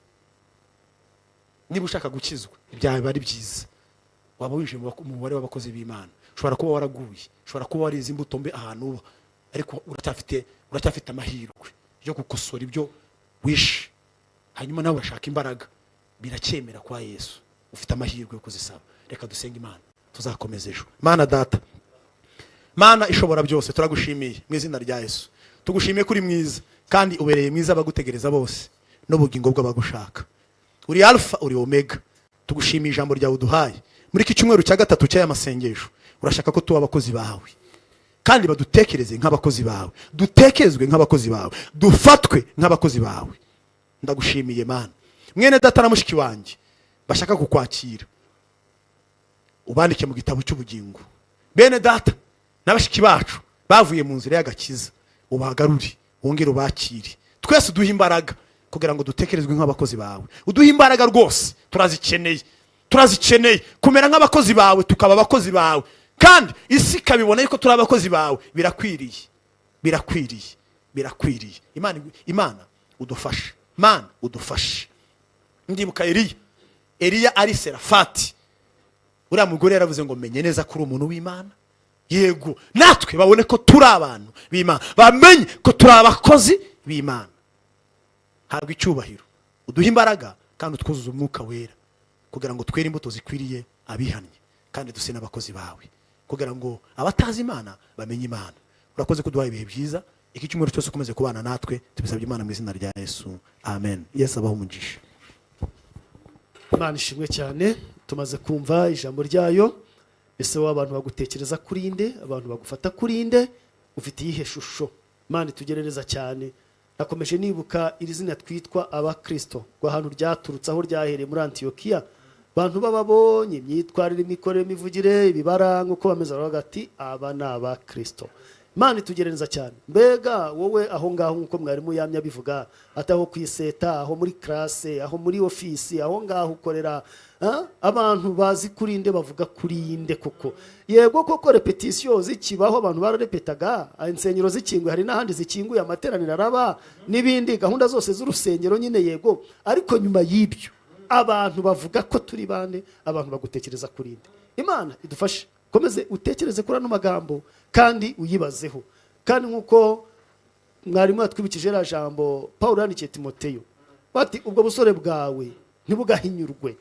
Niba ushaka gukizwa, byaba ari byiza waba winjiye mu mubare w'abakozi b'Imana. Ushobora kuba waraguye, ushobora kuba warize imbuto mbi ahantu uba, ariko uracyafite amahirwe yo gukosora ibyo wishe. Hanyuma nawe urashaka imbaraga, biracyemera kwa Yesu. Ufite amahirwe yo kuzisaba. Reka dusenge Imana, tuzakomeza ejo. Mana Data, Mana ishobora byose, turagushimiye mu izina rya Yesu. Tugushimiye ko uri mwiza kandi ubereye mwiza abagutegereza bose n'ubugingo bw'abagushaka. Uri Alpha, uri Omega. Tugushimiye ijambo ryawe uduhaye muri iki cyumweru cya gatatu cy'aya masengesho. Urashaka ko tuba abakozi bawe, kandi badutekereze nk'abakozi bawe, dutekerezwe nk'abakozi bawe, dufatwe nk'abakozi bawe. Ndagushimiye, Mana. Mwene data na mushiki wanjye bashaka kukwakira, ubandike mu gitabo cy'ubugingo. Bene data na bashiki bacu bavuye mu nzira y'agakiza, ubagarure, wongere ubakire. Twese uduhe imbaraga kugira ngo dutekerezwe nk'abakozi bawe. Uduhe imbaraga rwose, turazikeneye, turazikeneye kumera nk'abakozi bawe, tukaba abakozi bawe, kandi isi ikabibona yuko turi abakozi bawe. Birakwiriye, birakwiriye, birakwiriye. Imana, Imana udufashe, Mana udufashe. Ndibuka Eliya. Eliya ari Serafati, uriya mugore yaravuze ngo: "Menye neza ko uri umuntu w'Imana." Yego, natwe babone ko turi abantu b'Imana, bamenye ko turi abakozi b'Imana. Habwa icyubahiro. Uduhe imbaraga kandi utwuzuze Umwuka Wera kugira ngo twere imbuto zikwiriye abihannye, kandi duse n'abakozi bawe, kugira ngo abatazi Imana bamenye Imana. Urakoze kuduha ibihe byiza. Iki cyumweru cyose ukomeze kubana natwe. Tubisabye Imana mu izina rya Yesu, amen. Yesu abaho umugisha. Imana ishimwe cyane. Tumaze kumva ijambo ryayo. Ese wowe, abantu bagutekereza kuri nde? Abantu bagufata kuri nde? Ufite iyihe shusho? Imana itugerereza cyane. Nakomeje nibuka iri zina twitwa Abakristo, ngo ahantu ryaturutse, aho ryahereye muri Antiyokiya, abantu bababonye, imyitwarire, imikorere, imivugire, ibibaranga, uko bameze, baravuga ati: "Aba ni Abakristo." Imana itugerereza cyane. Mbega wowe aho ngaho, nk'uko mwarimu yamye abivuga, ati aho ku iseta, aho muri classe, aho muri ofisi, aho ngaho ukorera, abantu bazi kuri nde? Bavuga kuri nde koko? Yego koko, répétition zikibaho, abantu bararepetaga. Insengero zikinguye, hari n'ahandi zikinguye, amateraniro araba n'ibindi, gahunda zose z'urusengero nyine, yego. Ariko nyuma y'ibyo, abantu bavuga ko turi bande? Abantu bagutekereza kuri nde? Imana idufashe. Komeze utekereze kuri ano magambo kandi uyibazeho. Kandi nk'uko mwarimu yatwibukije iriya jambo Paul yandikiye Timoteyo, bati: "Ubwo busore bwawe ntibugahinyurwe."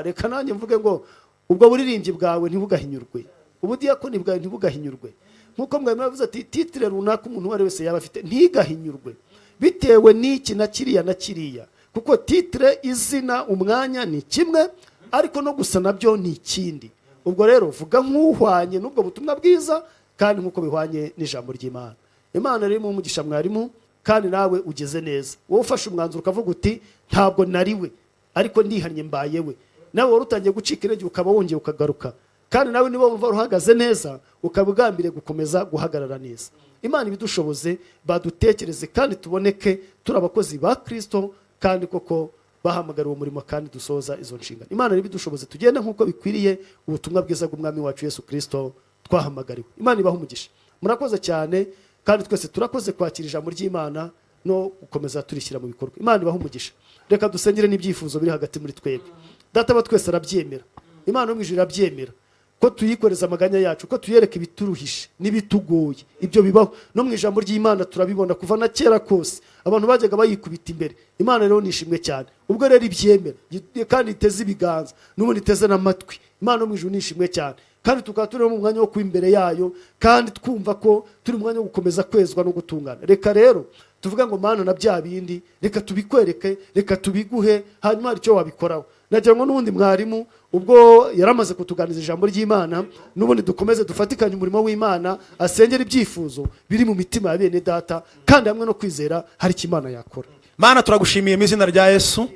Reka nanjye mvuge ngo ubwo buririmbyi bwawe ntibugahinyurwe, ubudiyakoni bwawe ntibugahinyurwe. Nk'uko mwarimu yavuze ati titre runaka umuntu uwo ari wese yaba afite ntigahinyurwe bitewe n'iki na kiriya na kiriya, kuko titre, izina, umwanya ni kimwe, ariko no gusa nabyo ni ikindi. Ubwo rero vuga nk'uhwanye n'ubwo butumwa bwiza kandi nk'uko bihwanye n'ijambo ry'Imana. Imana rero umugisha mwarimu, kandi nawe ugeze neza, wowe ufashe umwanzuro ukavuga uti: "Ntabwo nariwe, ariko ndihannye, mbaye we." Nawe wari utangiye gucika intege, ukaba wongeye ukagaruka. Kandi nawe niba wumva uhagaze neza, ukaba ugambiriye gukomeza guhagarara neza. Imana ibidushoboze, badutekereze kandi tuboneke turi abakozi ba Kristo, kandi koko bahamagariwe umurimo, kandi dusoza izo nshingano. Imana rero ibidushoboze, tugende nk'uko bikwiriye ubutumwa bwiza bw'Umwami wacu Yesu Kristo twahamagariwe. Imana ibahe umugisha. Murakoze cyane, kandi twese turakoze kwakira ijambo ry'Imana no gukomeza turishyira mu bikorwa. Imana ibahe umugisha. Reka dusengere n'ibyifuzo biri hagati muri twebwe. Data wa twese arabyemera, Imana yo mu ijuru irabyemera ko tuyikoreza amaganya yacu, ko tuyereka ibituruhishe n'ibitugoye. Ibyo bibaho no mu ijambo ry'Imana, turabibona kuva na kera kose, abantu bajyaga bayikubita imbere. Imana rero nishimwe cyane. Ubwo rero ibyemera kandi iteze ibiganza, n'ubundi iteze n'amatwi. Imana yo mu ijuru nishimwe cyane. Kandi tukaba turi mu mwanya wo kuba imbere yayo, kandi twumva ko turi mu mwanya wo gukomeza kwezwa no gutungana. Reka rero tuvuge ngo: "Mana, na bya bindi reka tubikwereke, reka tubiguhe, hanyuma hari icyo wabikoraho." Nagira ngo n'ubundi mwarimu, ubwo yaramaze kutuganiriza ijambo ry'Imana, n'ubundi dukomeze dufatikanye umurimo w'Imana, asengera ibyifuzo biri mu mitima ya bene data, kandi hamwe no kwizera hari icyo Imana yakora. Mana, turagushimiye mu izina rya Yesu.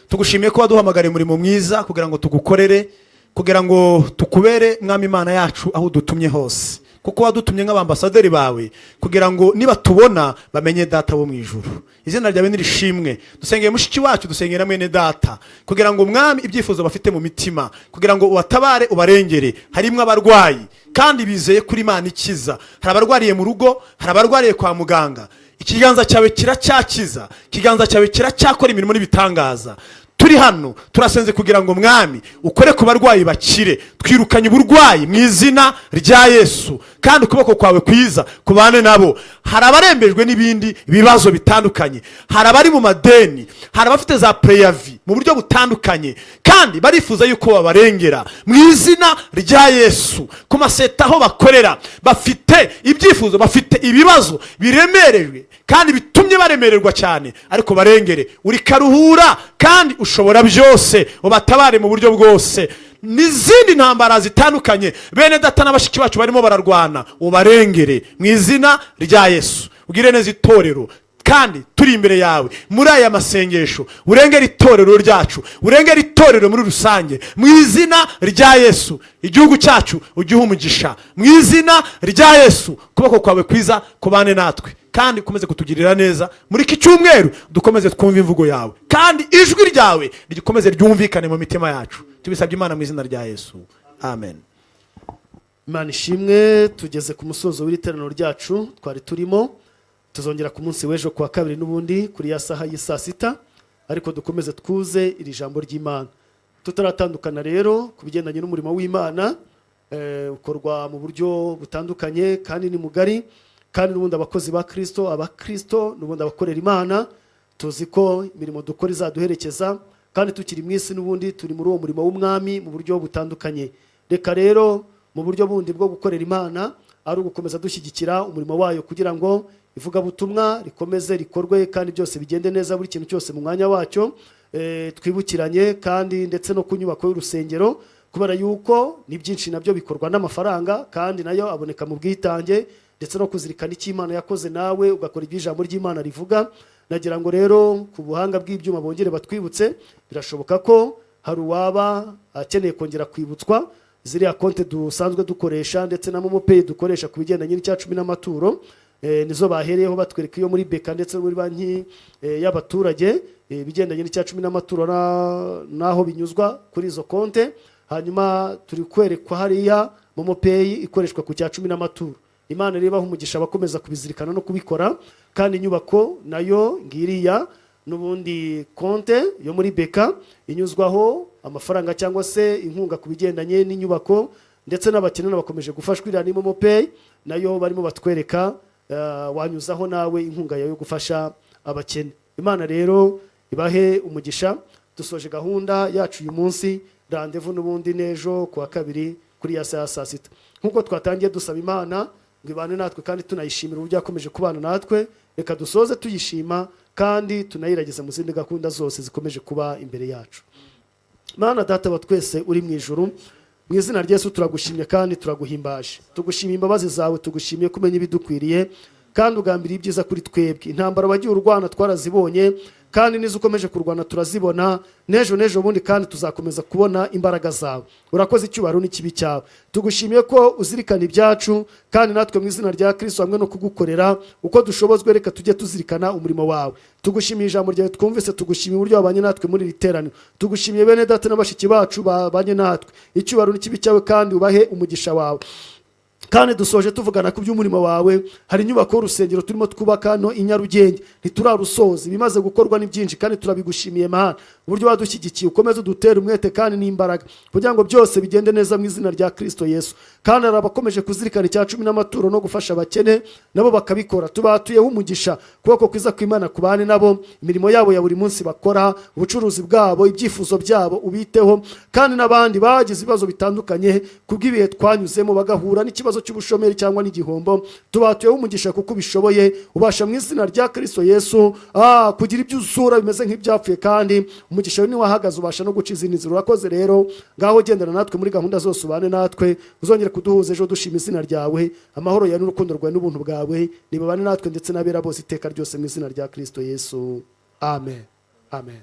Tugushimiye ko waduhamagariye umurimo mwiza kugira ngo tugukorere, kugira ngo tukubere, Mwami Imana yacu, aho udutumye hose, kuko wadutumye nk'abambasaderi bawe kugira ngo nibatubona bamenye Data wo mu ijuru. Izina ryawe nirishimwe. Dusengeye mushiki wacu, dusengeye na mwene data, kugira ngo, Mwami, ibyifuzo bafite mu mitima, kugira ngo ubatabare, ubarengere. Harimo abarwayi kandi bizeye kuri Imana ikiza. Hari abarwariye mu rugo, hari abarwariye kwa muganga. Ikiganza cyawe kiracyakiza, ikiganza cyawe kiracyakora imirimo n'ibitangaza. Turi hano turasenze kugira ngo, Mwami, ukore ku barwayi bakire. Twirukanye uburwayi mu izina rya Yesu, kandi ukuboko kwawe kwiza kubane nabo. Hari abarembejwe n'ibindi bibazo bitandukanye, hari abari mu madeni, hari abafite za préavis. mu buryo butandukanye, kandi barifuza yuko babarengera mu izina rya Yesu. Ku maseta aho bakorera bafite ibyifuzo, bafite ibibazo biremerejwe kandi bitumye baremererwa cyane, ariko barengere. Uri karuhura kandi ushobora byose, ubatabare mu buryo bwose. N'izindi ntambara zitandukanye bene data na bashiki bacu barimo bararwana, ubarengere mu izina rya Yesu. Ugire neza itorero, kandi turi imbere yawe muri aya masengesho, urengere itorero ryacu, urengere itorero muri rusange mu izina rya Yesu. Igihugu cyacu ugihe umugisha mu izina rya Yesu. Ukuboko kwawe kwiza kubane natwe, kandi ukomeze kutugirira neza muri iki cyumweru. Dukomeze twumve imvugo yawe, kandi ijwi ryawe rikomeze ryumvikane mu mitima yacu. Tubisabye Imana mu izina rya Yesu, amen. Imana ishimwe. Tugeze ku musozo w'iri teraniro ryacu twari turimo. Tuzongera ku munsi w'ejo kuwa kabiri n'ubundi kuri ya saha y'i saa sita, ariko dukomeze twuze iri jambo ry'Imana. Tutaratandukana rero, ku bigendanye n'umurimo w'Imana, ukorwa mu buryo butandukanye kandi ni mugari, kandi n'ubundi abakozi ba Kristo, abakristo n'ubundi abakorera Imana, tuzi ko imirimo dukora izaduherekeza, kandi tukiri mu isi n'ubundi turi muri uwo murimo w'Umwami mu buryo butandukanye. Reka rero mu buryo bundi bwo gukorera Imana ari ugukomeza dushyigikira umurimo wayo, kugira ngo ivugabutumwa rikomeze rikorwe kandi byose bigende neza, buri kintu cyose mu mwanya wacyo. Twibukiranye kandi ndetse no ku nyubako y'urusengero, kubera yuko ni byinshi nabyo bikorwa n'amafaranga, kandi nayo aboneka mu bwitange ndetse no kuzirikana icyo Imana yakoze, nawe ugakora ibyo ijambo ry'Imana rivuga. Nagira ngo rero ku buhanga bw'ibyuma bongere batwibutse. Birashoboka ko hari uwaba akeneye kongera kwibutswa ziriya konti dusanzwe dukoresha ndetse na MoMo Pay dukoresha ku bigendanye n'icya cumi n'amaturo. Nizo bahereyeho batwereka iyo muri BK ndetse no muri banki y'abaturage, ibigendanye n'icya cumi n'amaturo n'aho binyuzwa kuri izo konte. Hanyuma turi kwerekwa hariya MoMo Pay ikoreshwa ku cya cumi n'amaturo. Imana rero ibaha umugisha abakomeza kubizirikana no kubikora. Kandi inyubako nayo ngiriya n'ubundi konte yo muri BK inyuzwaho amafaranga cyangwa se inkunga ku bigendanye n'inyubako, ndetse n'abakene bakomeje gufashwa. Iriya ni MoMo Pay nayo barimo batwereka, wanyuzaho nawe inkunga yawe yo gufasha abakene. Imana rero ibahe umugisha. Dusoje gahunda yacu uyu munsi. Rendez-vous n'ubundi n'ejo kuwa kabiri kuri ya saa ya saa sita. Nk'uko twatangiye dusaba Imana ngo ibane natwe kandi tunayishimira uburyo yakomeje kubana natwe, reka dusoze tuyishima kandi tunayiragiza mu zindi gahunda zose zikomeje kuba imbere yacu. Mana Data wa twese uri mu ijuru, mu izina rya Yesu turagushimye kandi turaguhimbaje. Tugushimiye imbabazi zawe, tugushimiye kumenya ibidukwiriye kandi ugambiriye ibyiza kuri twebwe. Intambara wagiye urwana twarazibonye, kandi n'izo ukomeje kurwana turazibona, n'ejo n'ejo bundi kandi tuzakomeza kubona imbaraga zawe. Urakoze, icyubahiro n'ikibe cyawe. Tugushimiye ko uzirikana ibyacu, kandi natwe mu izina rya Kristo hamwe no kugukorera uko dushobozwe, reka tujye tuzirikana umurimo wawe. Tugushimiye ijambo ryawe twumvise, tugushimiye uburyo wabanye natwe muri iri teraniro, tugushimiye bene data na bashiki bacu babanye natwe. Icyubahiro n'ikibe cyawe, kandi ubahe umugisha wawe. Kandi dusoje tuvugana ku by'umurimo wawe. Hari inyubako y'urusengero turimo twubaka hano i Nyarugenge, ntiturarusoza, ibimaze gukorwa ni byinshi kandi turabigushimiye Mana uburyo wadushyigikiye. Ukomeze udutere umwete kandi n'imbaraga kugira ngo byose bigende neza mu izina rya Kristo Yesu. Kandi hari abakomeje kuzirikana icya cumi n'amaturo no gufasha abakene, nabo bakabikora, tubatuyeho umugisha. Kuboko kwiza kw'Imana kubane nabo, imirimo yabo ya buri munsi bakora, ubucuruzi bwabo, ibyifuzo byabo ubiteho. Kandi n'abandi bagize ibibazo bitandukanye kubw'ibihe twanyuzemo, bagahura n'ikibazo cy'ubushomeri cyangwa n'igihombo, tubatuyeho umugisha kuko ubishoboye. Ubasha mu izina rya Kristo Yesu kugira ibyo uzura bimeze nk'ibyapfuye, kandi umugisha wawe niwahagaze ubasha no guca izindi nzira. Urakoze rero, ngaho gendana natwe muri gahunda zose, ubane natwe, uzongere kuduhuza ejo dushima izina ryawe. Amahoro yawe n'urukundo rwawe n'ubuntu bwawe nibabane natwe ndetse n'abera bose iteka ryose mu izina rya Kristo Yesu, amen, amen.